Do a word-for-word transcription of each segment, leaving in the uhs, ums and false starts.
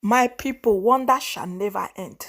My people, wonder shall never end.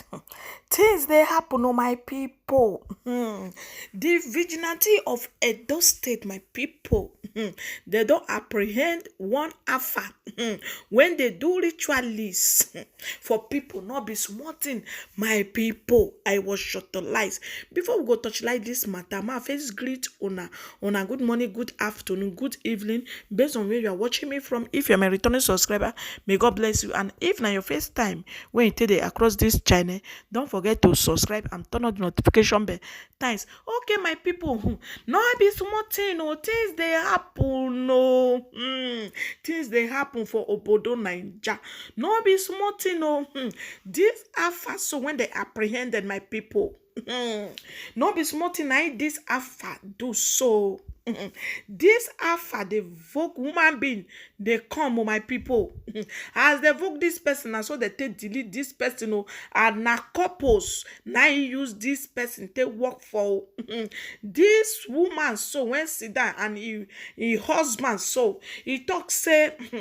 Things dey happen, oh my people. Hmm. The vigilante of Edo State, my people, hmm, they don apprehend one Alfa, hmm, when they do ritualists, hmm, for people, not be small thing, my people. I was shortalized. Before we go touch like this matter, my first greet una, una good morning, good afternoon, good evening, based on where you are watching me from. If you're my returning subscriber, may God bless you. And if na your first time when you take dey across this channel, don't forget to subscribe and turn on the notification bell. Thanks. Okay, my people, hmm, no be small thing, oh, things dey happen, oh, hmm, things dey happen for obodo Naija. No be small thing, oh, hmm. This Alfa so when they apprehended, my people, hmm, no be small thing na im this Alfa do so. Hmm. This Alfa dey evoke human being, dey come, oh, my people. Hmm. As they evoke this person, na so they take delete this person, oh, and na couples na he use this person take work for, oh. Hmm. This woman so when sit down and he, he husband so, he talk say, hmm,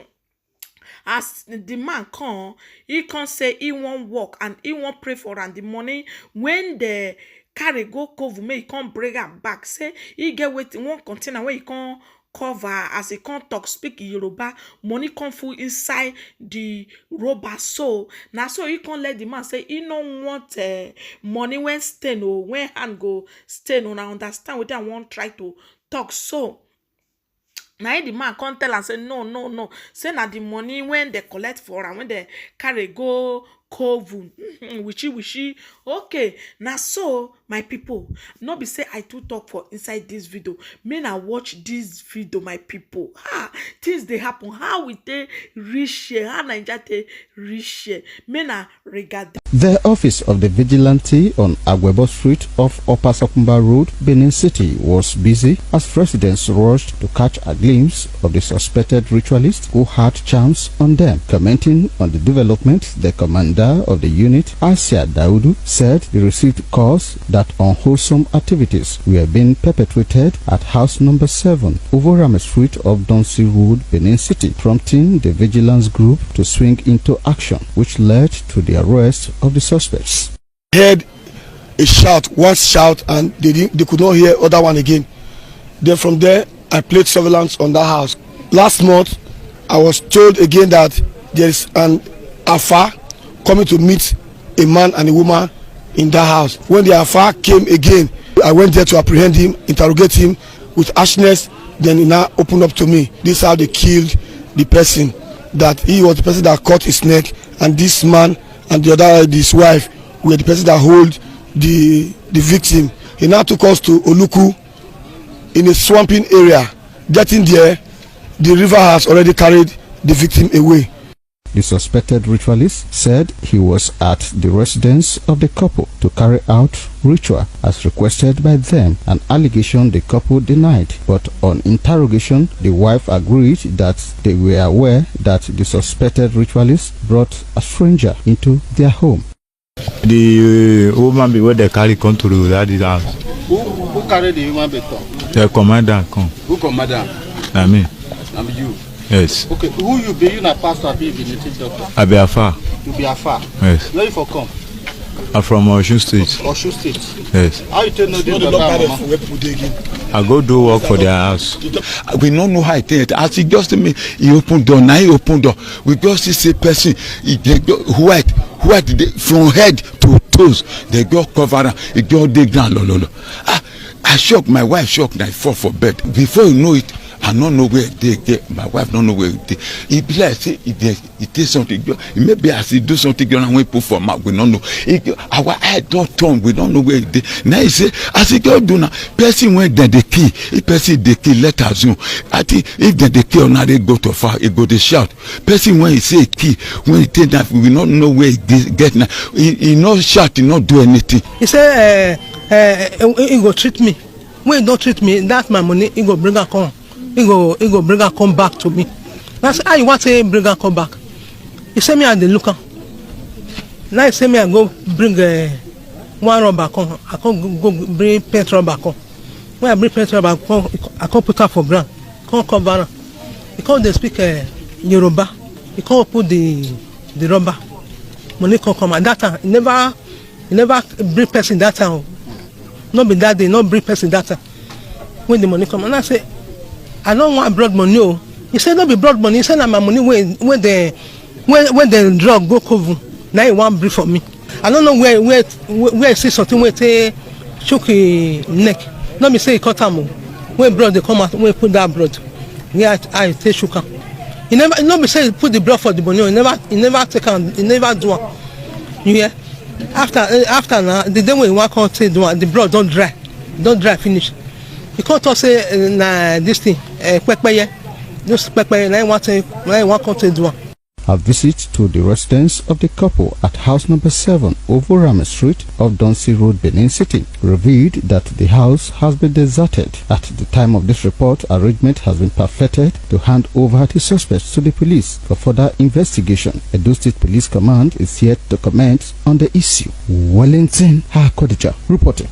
as the man come, he come say he wan work and he wan pray for am. The money when they carry go Kovu, make he come bring am back. Say he get wetin, one container wey he come cover, as he come talk, speak Yoruba, money come full inside the rubber. So na so he come let the man say he no want, eh, money when stain, oh, when hand go stain. Una understand wetin I wan try to talk so? Na him the man come tell am say no, no, no. Say na the money when they collect for am, when they carry go Kovu. Wishy wishy. Okay, na so, my people. No be say I too talk for inside this video. May na watch this video, my people. Ha! Things dey happen. How we take reach here? How Naija take reach here? May na regard. The office of the vigilante on Agwebo Street off Upper Sokumba Road, Benin City, was busy as residents rushed to catch a glimpse of the suspected ritualist who had charms on them. Commenting on the development, the commander of the unit, Asia Daudu, said the received calls that unwholesome activities were being perpetrated at house number seven, Uvorame Street of Donsi Road, Benin City, prompting the vigilance group to swing into action, which led to the arrest of the suspects. Heard a shout, one shout, and they didn't, they could not hear other one again. Then from there, I played surveillance on that house. Last month, I was told again that there is an Alfa coming to meet a man and a woman in that house. When the Alfa came again, I went there to apprehend him, interrogate him with harshness. Then he now opened up to me. This is how they killed the person, that he was the person that cut his neck, and this man and the other, his wife, were the person that hold the the victim. He now took us to Oluku in a swamping area. Getting there, the river has already carried the victim away. The suspected ritualist said he was at the residence of the couple to carry out ritual as requested by them, an allegation the couple denied. But on interrogation, the wife agreed that they were aware that the suspected ritualist brought a stranger into their home. The woman be wey dem carry come to that this house. Who who carry the human being come? The commander come. Who command am? Na me. Na be you. Yes. Okay, who you be? You na pastor abi you be native doctor? I be Alfa. You be Alfa. Yes. Where you for come? I'm from Osun State. Osun State. Yes. How you take know this baba and mama? Where people dey again. I go do work for their house. We no know how e take enter. As e just tell me, e open door. Na e open door. We just see say person, e dey go white, white dey from head to toes. Dem just cover am. E just dey ground lololo. Ah, I shock. My wife shock. Na e fall for bed. Before you know it, I no know where e dey again. My wife no know where e dey. E be like say e dey, e take something. E just, e maybe as e do something, just na when e put for mouth, we no know. E just, our eye don turn. We no know where e dey. Na e say, as e just do na, person wey dem dey kill, if person dey kill, let assume. I think if dem dey kill ordinary goat or fowl, e go dey shout. Person wey e say e kill, when e take knife, we no know where e dey get knife. E, e no shout, e no do anything. He say, eh, eh, he, he go treat me. When he don treat me, that my money, he go bring am come. He go, he go bring am come back to me. I say, how you want say bring am come back? He say me I dey look am. Now he say me I go bring, eh, one rubber come. I come go, go bring paint rubber come. When I bring paint rubber, I come, I come put am for ground. Come cover am. He come dey speak, eh, Yoruba. He come open the, the rubber. Money come come, and that time e never, e never bring person that time o. No be that day, no bring person that time. When the money come, and I say, "I no want blood money o." He say, "No be blood money." He say, "Na my money wey, wey the, wey, wey the drug go cover, na he wan bring for me." I no know where, where, where he see something wey take shook him neck. No be say he cut am o. When blood dey come out, when he put that blood, where I, I take shook am. He never, no be say he put the blood for the money o. He never, he never take am, he never do am. You hear? After, eh, after na, the day when he wan come take do am, the blood don dry, don dry finish. He come talk say, eh, na this thing, eh, pepper here. This pepper here, na he wan take, na he wan come take do am. A visit to the residence of the couple at house number seven, Ovorame Street, of Donsi Road, Benin City, revealed that the house has been deserted. At the time of this report, arrangement has been perfected to hand over the suspects to the police for further investigation. Edo State Police Command is yet to comment on the issue. Wellington Hakodija reporting.